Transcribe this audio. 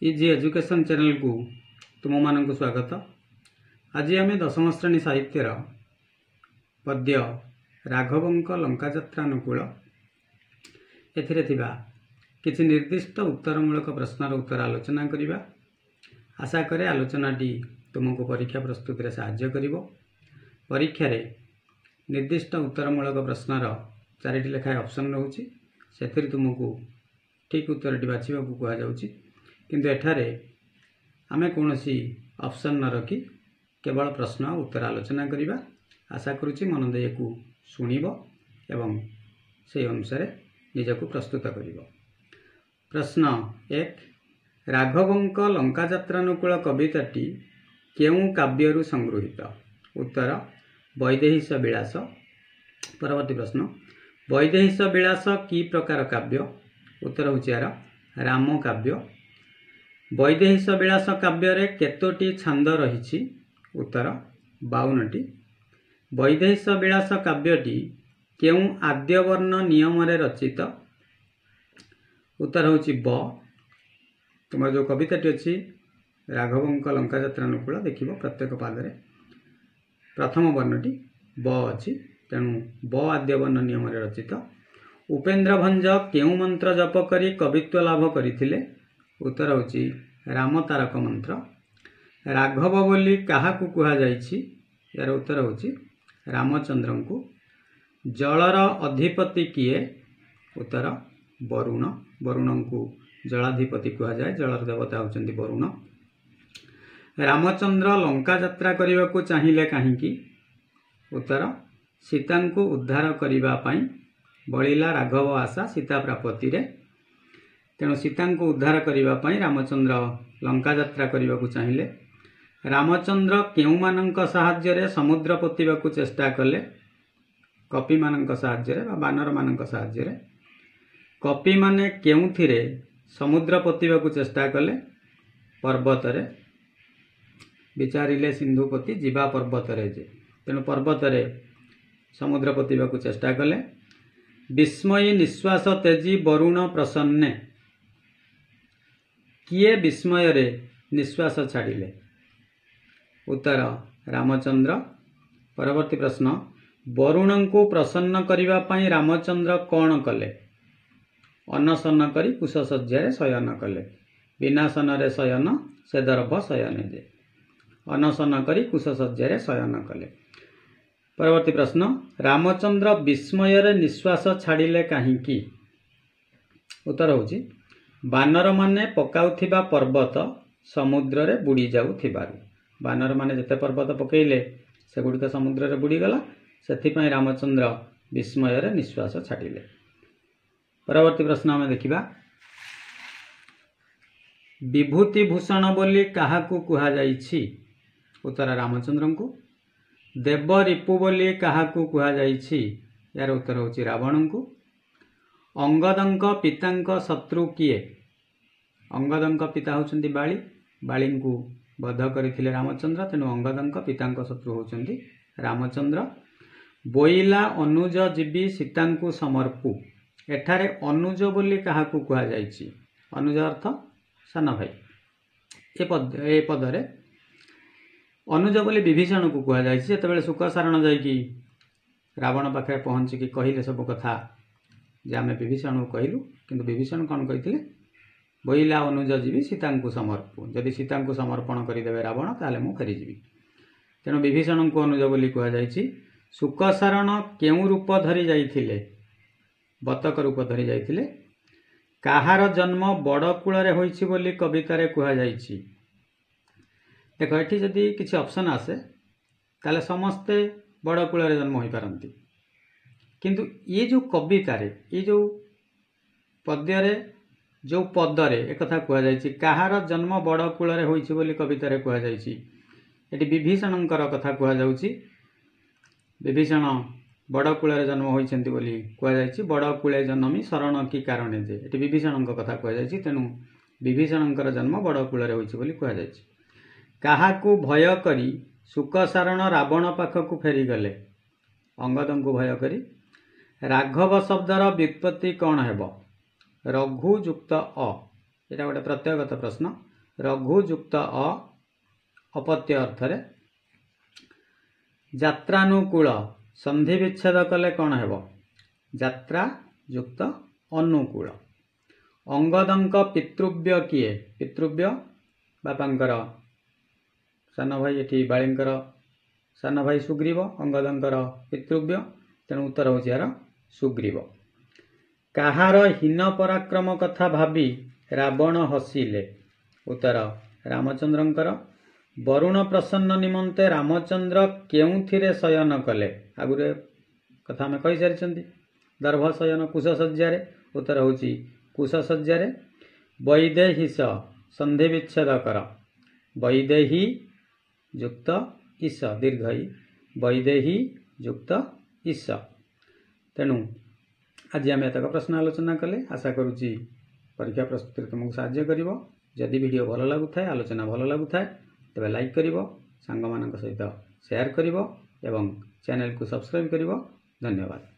Easy education ଚ୍ୟାନେଲକୁ ତୁମମାନଙ୍କୁ ସ୍ୱାଗତ। ଆଜି ଆମେ ଦଶମ ଶ୍ରେଣୀ ସାହିତ୍ୟର ପଦ୍ୟ ରାଘବଙ୍କ ଲଙ୍କାଯାତ୍ରାନୁକୂଳ ଏଥିରେ ଥିବା କିଛି ନିର୍ଦ୍ଦିଷ୍ଟ ଉତ୍ତରମୂଳକ ପ୍ରଶ୍ନର ଉତ୍ତର ଆଲୋଚନା କରିବା। ଆଶା କରେ ଆଲୋଚନାଟି ତୁମକୁ ପରୀକ୍ଷା ପ୍ରସ୍ତୁତିରେ ସାହାଯ୍ୟ କରିବ। ପରୀକ୍ଷାରେ ନିର୍ଦ୍ଦିଷ୍ଟ ଉତ୍ତରମୂଳକ ପ୍ରଶ୍ନର ଚାରିଟି ଲେଖାଏଁ ଅପସନ୍ ରହୁଛି, ସେଥିରେ ତୁମକୁ ଠିକ୍ ଉତ୍ତରଟି ବାଛିବାକୁ କୁହାଯାଉଛି। କିନ୍ତୁ ଏଠାରେ ଆମେ କୌଣସି ଅପସନ୍ ନ ରଖି କେବଳ ପ୍ରଶ୍ନ ଆଉ ଉତ୍ତର ଆଲୋଚନା କରିବା। ଆଶା କରୁଛି ମନ ଦେଇ ୟାକୁ ଶୁଣିବ ଏବଂ ସେହି ଅନୁସାରେ ନିଜକୁ ପ୍ରସ୍ତୁତ କରିବ। ପ୍ରଶ୍ନ 1, ରାଘବଙ୍କ ଲଙ୍କାଯାତ୍ରାନୁକୂଳ କବିତାଟି କେଉଁ କାବ୍ୟରୁ ସଂଗୃହୀତ? ଉତ୍ତର ବୈଦେହୀଶ ବିଳାସ। ପରବର୍ତ୍ତୀ ପ୍ରଶ୍ନ, ବୈଦେହୀଶ ବିଳାସ କି ପ୍ରକାର କାବ୍ୟ? ଉତ୍ତର ହେଉଛି ଏହାର ରାମ କାବ୍ୟ। ବୈଦେହୀଶ ବିଳାସ କାବ୍ୟରେ କେତୋଟି ଛାନ୍ଦ ରହିଛି? ଉତ୍ତର 52ଟି। ବୈଦେହୀଶ ବିଳାସ କାବ୍ୟଟି କେଉଁ ଆଦ୍ୟବର୍ଣ୍ଣ ନିୟମରେ ରଚିତ? ଉତ୍ତର ହେଉଛି ବ। ତୁମର ଯେଉଁ କବିତାଟି ଅଛି ରାଘବଙ୍କ ଲଙ୍କାଯାତ୍ରାନୁକୂଳ, ଦେଖିବ ପ୍ରତ୍ୟେକ ପାଦରେ ପ୍ରଥମ ବର୍ଣ୍ଣଟି ବ ଅଛି, ତେଣୁ ବ ଆଦ୍ୟବର୍ଣ୍ଣ ନିୟମରେ ରଚିତ। ଉପେନ୍ଦ୍ର ଭଞ୍ଜ କେଉଁ ମନ୍ତ୍ର ଜପ କରି କବିତ୍ୱ ଲାଭ କରିଥିଲେ? ଉତ୍ତର ହେଉଛି ରାମତାରକ ମନ୍ତ୍ର। ରାଘବ ବୋଲି କାହାକୁ କୁହାଯାଇଛି? ଏହାର ଉତ୍ତର ହେଉଛି ରାମଚନ୍ଦ୍ରଙ୍କୁ। ଜଳର ଅଧିପତି କିଏ? ଉତ୍ତର ବରୁଣ। ବରୁଣଙ୍କୁ ଜଳାଧିପତି କୁହାଯାଏ, ଜଳର ଦେବତା ହେଉଛନ୍ତି ବରୁଣ। ରାମଚନ୍ଦ୍ର ଲଙ୍କା ଯାତ୍ରା କରିବାକୁ ଚାହିଁଲେ କାହିଁକି? ଉତ୍ତର ସୀତାଙ୍କୁ ଉଦ୍ଧାର କରିବା ପାଇଁ। ବଳିଲା ରାଘବ ଆଶା ସୀତା ପ୍ରାପତିରେ। ତେଣୁ ସୀତାଙ୍କୁ ଉଦ୍ଧାର କରିବା ପାଇଁ ରାମଚନ୍ଦ୍ର ଲଙ୍କା ଯାତ୍ରା କରିବାକୁ ଚାହିଁଲେ। ରାମଚନ୍ଦ୍ର କେଉଁମାନଙ୍କ ସାହାଯ୍ୟରେ ସମୁଦ୍ର ପୋତିବାକୁ ଚେଷ୍ଟା କଲେ? କପିମାନଙ୍କ ସାହାଯ୍ୟରେ ବା ବାନରମାନଙ୍କ ସାହାଯ୍ୟରେ। କପିମାନେ କେଉଁଥିରେ ସମୁଦ୍ର ପୋତିବାକୁ ଚେଷ୍ଟା କଲେ? ପର୍ବତରେ। ବିଚାରିଲେ ସିନ୍ଧୁପତି ଯିବା ପର୍ବତରେ ଯେ, ତେଣୁ ପର୍ବତରେ ସମୁଦ୍ର ପୋତିବାକୁ ଚେଷ୍ଟା କଲେ। ବିସ୍ମୟୀ ନିଶ୍ୱାସ ତେଜି ବରୁଣ ପ୍ରସନ୍ନେ, କିଏ ବିସ୍ମୟରେ ନିଶ୍ୱାସ ଛାଡ଼ିଲେ? ଉତ୍ତର ରାମଚନ୍ଦ୍ର। ପରବର୍ତ୍ତୀ ପ୍ରଶ୍ନ, ବରୁଣଙ୍କୁ ପ୍ରସନ୍ନ କରିବା ପାଇଁ ରାମଚନ୍ଦ୍ର କ'ଣ କଲେ? ଅନଶନ କରି କୁଶଶଯ୍ୟାରେ ଶୟନ କଲେ। ବିନାଶନରେ ଶୟନ ସେ ଦର୍ଭ ଶୟନେ ଯେ, ଅନଶନ କରି କୁଶଶଯ୍ୟାରେ ଶୟନ କଲେ। ପରବର୍ତ୍ତୀ ପ୍ରଶ୍ନ, ରାମଚନ୍ଦ୍ର ବିସ୍ମୟରେ ନିଶ୍ୱାସ ଛାଡ଼ିଲେ କାହିଁକି? ଉତ୍ତର ହେଉଛି ବାନରମାନେ ପକାଉଥିବା ପର୍ବତ ସମୁଦ୍ରରେ ବୁଡ଼ି ଯାଉଥିବାରୁ। ବାନରମାନେ ଯେତେ ପର୍ବତ ପକାଇଲେ ସେଗୁଡ଼ିକ ସମୁଦ୍ରରେ ବୁଡ଼ିଗଲା, ସେଥିପାଇଁ ରାମଚନ୍ଦ୍ର ବିସ୍ମୟରେ ନିଶ୍ୱାସ ଛାଡ଼ିଲେ। ପରବର୍ତ୍ତୀ ପ୍ରଶ୍ନ ଆମେ ଦେଖିବା, ବିଭୂତିଭୂଷଣ ବୋଲି କାହାକୁ କୁହାଯାଇଛି? ଉତ୍ତର ରାମଚନ୍ଦ୍ରଙ୍କୁ। ଦେବରିପୁ ବୋଲି କାହାକୁ କୁହାଯାଇଛି? ଏହାର ଉତ୍ତର ହେଉଛି ରାବଣଙ୍କୁ। ଅଙ୍ଗଦଙ୍କ ପିତାଙ୍କ ଶତ୍ରୁ କିଏ? ଅଙ୍ଗଦଙ୍କ ପିତା ହେଉଛନ୍ତି ବାଳି। ବାଳିଙ୍କୁ ବଧ କରିଥିଲେ ରାମଚନ୍ଦ୍ର, ତେଣୁ ଅଙ୍ଗଦଙ୍କ ପିତାଙ୍କ ଶତ୍ରୁ ହେଉଛନ୍ତି ରାମଚନ୍ଦ୍ର। ବୋଇଲା ଅନୁଜ ଯିବି ସୀତାଙ୍କୁ ସମର୍ପୁ, ଏଠାରେ ଅନୁଜ ବୋଲି କାହାକୁ କୁହାଯାଇଛି? ଅନୁଜ ଅର୍ଥ ସାନ ଭାଇ। ଏ ପଦରେ ଅନୁଜ ବୋଲି ବିଭୀଷଣକୁ କୁହାଯାଇଛି। ଯେତେବେଳେ ଶୁକସାରଣ ଯାଇକି ରାବଣ ପାଖରେ ପହଞ୍ଚିକି କହିଲେ ସବୁ କଥା ଯେ ଆମେ ବିଭୀଷଣକୁ କହିଲୁ, କିନ୍ତୁ ବିଭୀଷଣ କ'ଣ କହିଥିଲେ? ବୋଇଲା ଅନୁଜ ଯିବି ସୀତାଙ୍କୁ ସମର୍ପୁ, ଯଦି ସୀତାଙ୍କୁ ସମର୍ପଣ କରିଦେବେ ରାବଣ ତାହେଲେ ମୁଁ ଫେରିଯିବି। ତେଣୁ ବିଭୀଷଣଙ୍କୁ ଅନୁଜ ବୋଲି କୁହାଯାଇଛି। ଶୁକସାରଣ କେଉଁ ରୂପ ଧରି ଯାଇଥିଲେ? ବତକ ରୂପ ଧରି ଯାଇଥିଲେ। କାହାର ଜନ୍ମ ବଡ଼ କୂଳରେ ହୋଇଛି ବୋଲି କବିତାରେ କୁହାଯାଇଛି? ଦେଖ, ଏଠି ଯଦି କିଛି ଅପସନ୍ ଆସେ ତାହେଲେ ସମସ୍ତେ ବଡ଼ କୂଳରେ ଜନ୍ମ ହୋଇପାରନ୍ତି, କିନ୍ତୁ ଇଏ ଯେଉଁ କବିତାରେ, ଏ ଯେଉଁ ପଦ୍ୟରେ, ଯେଉଁ ପଦରେ ଏକଥା କୁହାଯାଇଛି କାହାର ଜନ୍ମ ବଡ଼ କୂଳରେ ହୋଇଛି ବୋଲି କବିତାରେ କୁହାଯାଇଛି, ଏଠି ବିଭୀଷଣଙ୍କର କଥା କୁହାଯାଉଛି। ବିଭୀଷଣ ବଡ଼ କୂଳରେ ଜନ୍ମ ହୋଇଛନ୍ତି ବୋଲି କୁହାଯାଇଛି। ବଡ଼ କୂଳେ ଜନମି ଶରଣ କି କାରଣେ ଯେ, ଏଠି ବିଭୀଷଣଙ୍କ କଥା କୁହାଯାଇଛି, ତେଣୁ ବିଭୀଷଣଙ୍କର ଜନ୍ମ ବଡ଼ କୂଳରେ ହୋଇଛି ବୋଲି କୁହାଯାଇଛି। କାହାକୁ ଭୟ କରି ଶୁକସାରଣ ରାବଣ ପାଖକୁ ଫେରିଗଲେ? ଅଙ୍ଗଦଙ୍କୁ ଭୟ କରି। ରାଘବ ଶବ୍ଦର ବ୍ୟୁତ୍ପତ୍ତି କ'ଣ ହେବ? ରଘୁ ଯୁକ୍ତ ଅ। ଏଇଟା ଗୋଟେ ପ୍ରତ୍ୟୟଗତ ପ୍ରଶ୍ନ। ରଘୁ ଯୁକ୍ତ ଅ, ଅପତ୍ୟ ଅର୍ଥରେ। ଯାତ୍ରାନୁକୂଳ ସନ୍ଧି ବିଚ୍ଛେଦ କଲେ କ'ଣ ହେବ? ଯାତ୍ରା ଯୁକ୍ତ ଅନୁକୂଳ। ଅଙ୍ଗଦଙ୍କ ପିତୃବ୍ୟ କିଏ? ପିତୃବ୍ୟ ବାପାଙ୍କର ସାନ ଭାଇ, ଏଠି ବାଳୀଙ୍କର ସାନ ଭାଇ ସୁଗ୍ରୀବ ଅଙ୍ଗଦଙ୍କର ପିତୃବ୍ୟ, ତେଣୁ ଉତ୍ତର ହେଉଛି ଏହାର ସୁଗ୍ରୀବ। କାହାର ହୀନ ପରାକ୍ରମ କଥା ଭାବି ରାବଣ ହସିଲେ? ଉତ୍ତର ରାମଚନ୍ଦ୍ରଙ୍କର। ବରୁଣ ପ୍ରସନ୍ନ ନିମନ୍ତେ ରାମଚନ୍ଦ୍ର କେଉଁଥିରେ ଶୟନ କଲେ? ଆଗରୁ କଥା ଆମେ କହିସାରିଛନ୍ତି, ଦର୍ଭ ଶୟନ, କୁଶଶଯ୍ୟାରେ। ଉତ୍ତର ହେଉଛି କୁଶଶଯ୍ୟାରେ। ବୈଦେହୀଶ ସନ୍ଧି ବିଚ୍ଛେଦ କର। ବୈଦେହୀ ଯୁକ୍ତ ଈଶ, ଦୀର୍ଘ ଇ, ବୈଦେହୀ ଯୁକ୍ତ ଈଶ। ତେଣୁ ଆଜି ଆମେ ଏତକ ପ୍ରଶ୍ନ ଆଲୋଚନା କଲେ, ଆଶା କରୁଛି ପରୀକ୍ଷା ପ୍ରସ୍ତୁତିରେ ତୁମକୁ ସାହାଯ୍ୟ କରିବ। ଯଦି ଭିଡ଼ିଓ ଭଲ ଲାଗୁଥାଏ, ଆଲୋଚନା ଭଲ ଲାଗୁଥାଏ, ତେବେ ଲାଇକ୍ କରିବ, ସାଙ୍ଗମାନଙ୍କ ସହିତ ସେୟାର କରିବ ଏବଂ ଚ୍ୟାନେଲକୁ ସବସ୍କ୍ରାଇବ୍ କରିବ। ଧନ୍ୟବାଦ।